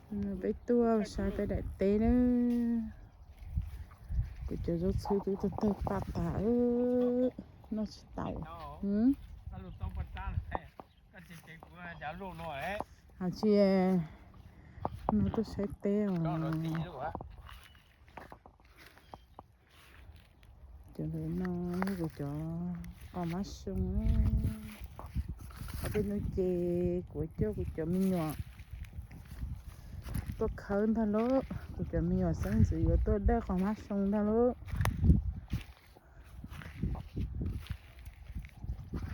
Peb tuaj saib peb daim teb na. Kuv cov zaub txhwb twb tawg tawg paj tas, noj tsis tau. Hais tsis, no tuaj saib teb os. Cov ntawm no yog kuv cov qos mab soo. Ob peb hnub ces kuv coj kuv cov me nyuam tuaj khawb ntag lauj. Kuv cov me nyuam xeeb ntxwv yuav tuaj dawj qos mab soo ntag lauj.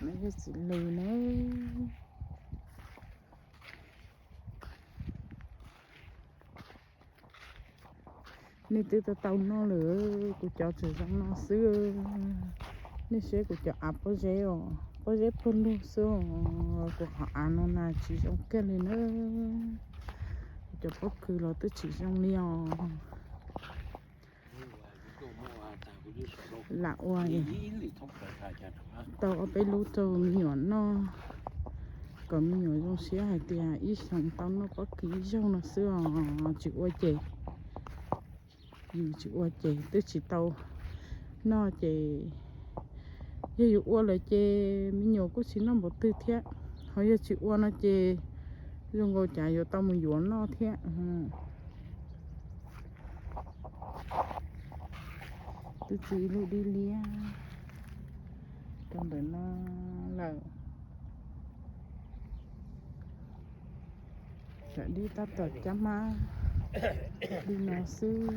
No yog txiv lws na. Nej twb tau tau noj lawm, kuv cov tseem zoo no xwb. Nej saib kuv cov av pob zeb os, pob zeb puag lug xwb os, kuv qhov av no na tsis zoo kiag li na. Kuv cov pob kws los twb tsis zoo li os. Lam ua tau ob peb lub rau me nyuam noj, kom me nyuam zoo siab hais tias ib xyoos tau noj pob kws ib zaug no xwb os. Tsis ua ces, yus tsis ua ces twb tsis tau noj ces, yog yus ua lawm ces me nyuam kuj tsis noj npaum twg thiab. Ho yog tsis ua no ces zoo nkaus cas yuav tau mus yuav noj thiab. Twb txi ib lub dib liab rau ntawm no lawm. Cov dib tab tom cab mab li no xwb.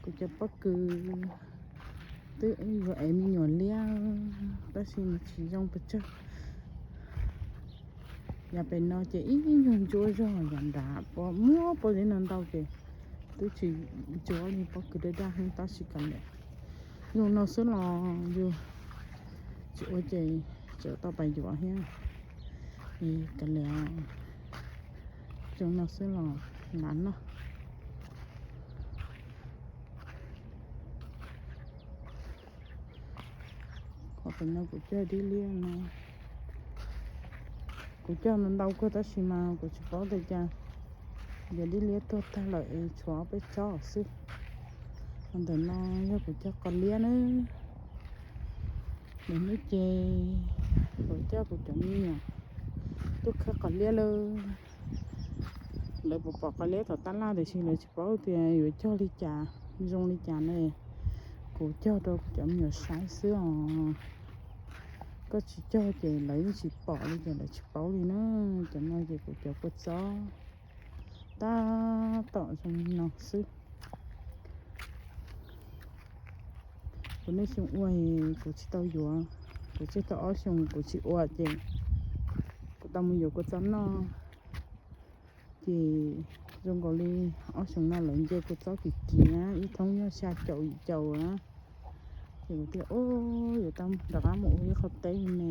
Kuv cov pob kws twb yuav ev me nyuam liab tab sis mas tsis zoo pes tsawg. Yav pem no ces ib nyuag ntsuab zog, yav nrad muab pob zeb no ntau ces twb tsis ntsuab li, pob kws daj daj heev tab sis kav liam. Zoo no xwb los yus tsis ua ces tseem tau pais yuav thiab. Kav liam, zoo no xwb los lam noj. Qhov pem no kuv cog dib liab no, kuv cog ntau ntau kawg tab sis mas kuv tsis paub tias cas yog dib liab tuag tag lawm es tshuav peb tsob xwb. Qhov ntawm no yog kuv cog qos liab na. Lwm hnub ces kuv coj kuv cov me nyuam tuaj khawb qos liab lawm. Lawv puas pom qos liab tom tab laj tiam sis lawv tsis paub tias yuav cog li cas, zoo li cas ne. Kuv cog rau kuv cov me nyuam saib xwb os. Koj tsis cog ces lawv yeej tsis pom li ces lawv tsis paub li na. Cov no ces kuv cov kua txob tab tom zoo li no xwb. Kuv niaj xyoo ua kuv tsis tau yuav, kuv tseg tau ob xyoos kuv tsis ua ces kuv tau mus yuav kua txob noj. Ces zoo nkaus li ob xyoos no lawv nce kua txob kim kim na, ib thoob yog xya caum yim caum na. Ces kuv tias, yuav tau rov qab mus ua ib qho teb li ne,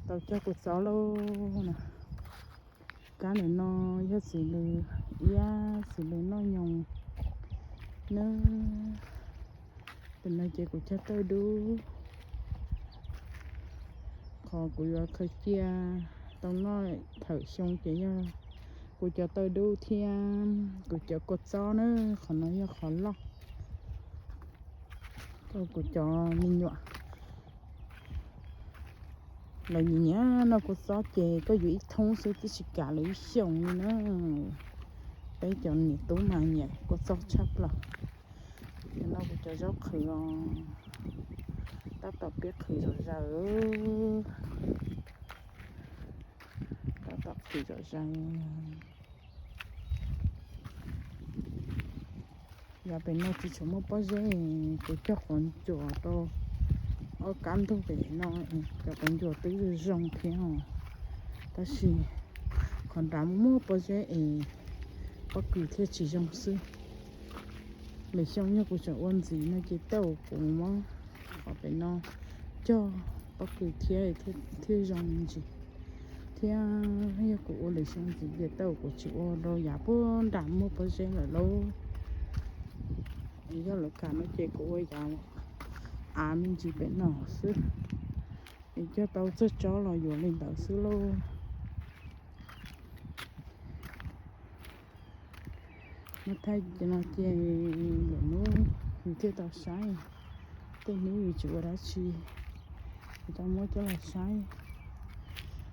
tau cog kua txob lauj na. Kab ntawm no yog txiv lws iab, txiv lws noj nyoos na. Ntawm no ces kuv cog tawj dub. Qhov kuv yuav khaws cia tau noj thawm xyoo ces yog kuv cov tawj dub thiab kuv cov kua txob na. Qhov no yog qhov loj. Kuv cov me nyuam lawv nyiam nyiam noj kua txob ces koj yuav ib thoob xwb twb tsis kam lawv ib xyoos li na. Peb cov niam tub mas nyiam kua txob tshaj plaws. Cov no kuv cov zaub qhwv os, tab tom pib qhwv zom zaws, tab tom qhwv zom zaws. Yav pem no tsis tshua muaj pob zeb, kuv cog quav ntsuas rau ob kab ntug pem no, cov quav ntsuas twb zoo zoo thiab os. Tab sis qhov nrad muaj pob zeb es pob kws thiaj tsis zoo xwb. Lwm xyoo yog kuv tseem ua ntxiv no ces tej zaum kuv muab qhov pem no cog pob kws thiab thiaj zoo me ntsis. Thiab yog kuv ua lwm xyoo ntxiv ces tej zaum kuv tsis ua rau yav puag nram muaj pob zeb lawm lauj. Yog lawv kam no ces kuv ua yav av me ntsis pem no xwb, es cog tau txog tsob los yuav li ntawd xwb lauj. No thaij no ces lwm hnub yus thiaj tau saib, tej hnub yus tsis ua dab tsi, kuv tau muab coj los saib.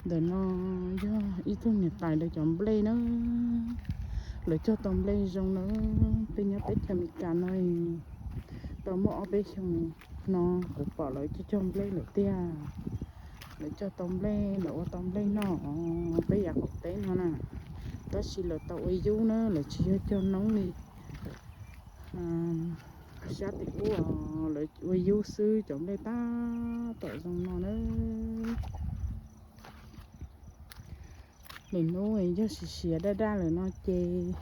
Ntawm no yog ib tug niam tais lawv cov nplej na, lawv cog tau nplej zoo na. Peb nyob teb chaws Amelikas no tau muaj ob peb xyoos no kuv pom lawv cog cog nplej lawm tiag. Lawv cog tau nplej, lawv ua tau nplej noj peb yav qaum teb no na. Tab sis lawv tau ua yub na, lawv tsis yog cog noob li. Sab tim ub lawv ua yub xwb, cov nplej tab tom zoo no na. Lwm hnub yog siav siav daj daj lawm no ces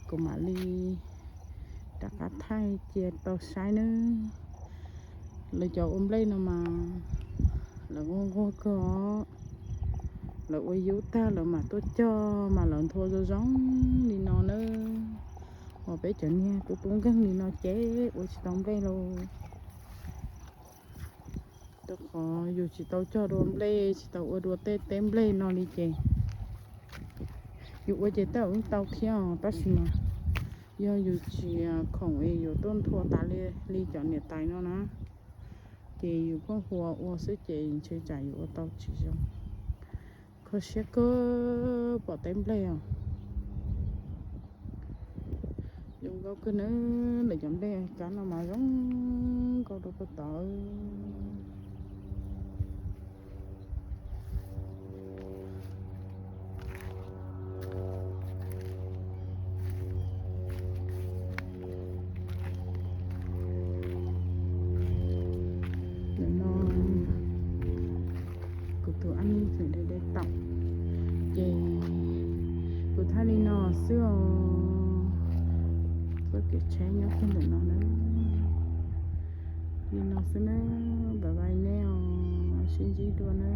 kuv mam li rov qab thaij cia tau saib nawb. Lawv cov ua nplej no mas lawv nquag nquag kawg os. Lawv ua yub tag lawv mam tuaj cog mas lawv nthua zoo zoo li no nawb. Hos peb cov niag tub tub nkeeg li no ces ua tsis tau nplej lauj. Rau qhov yus tsis tau cog dua nplej, tsis tau ua dua tej teb nplej no li ces yus ua ces tej zaum yeej tau thiab os, tab sis mas yog yus tsis khoom es yus tuaj nthua tas li, li cov niam tais no na, ces yus pheej hu ua xwb ces ntshe tsam yus ua tau tsis zoo. Kho siab kawg pom teb nplej os. Zoo nkauj kawg nawb, lawv cov nplej kab no mas zoo nkauj rau puag tod. Ntawm no kuv tus ab nij tseem de de taum, ces kuv thaij li no xwb os. Txoj kev tsheb nyob kiag ntawm no na. Li no xwb na, bye bye nej os, sib ntsib dua na.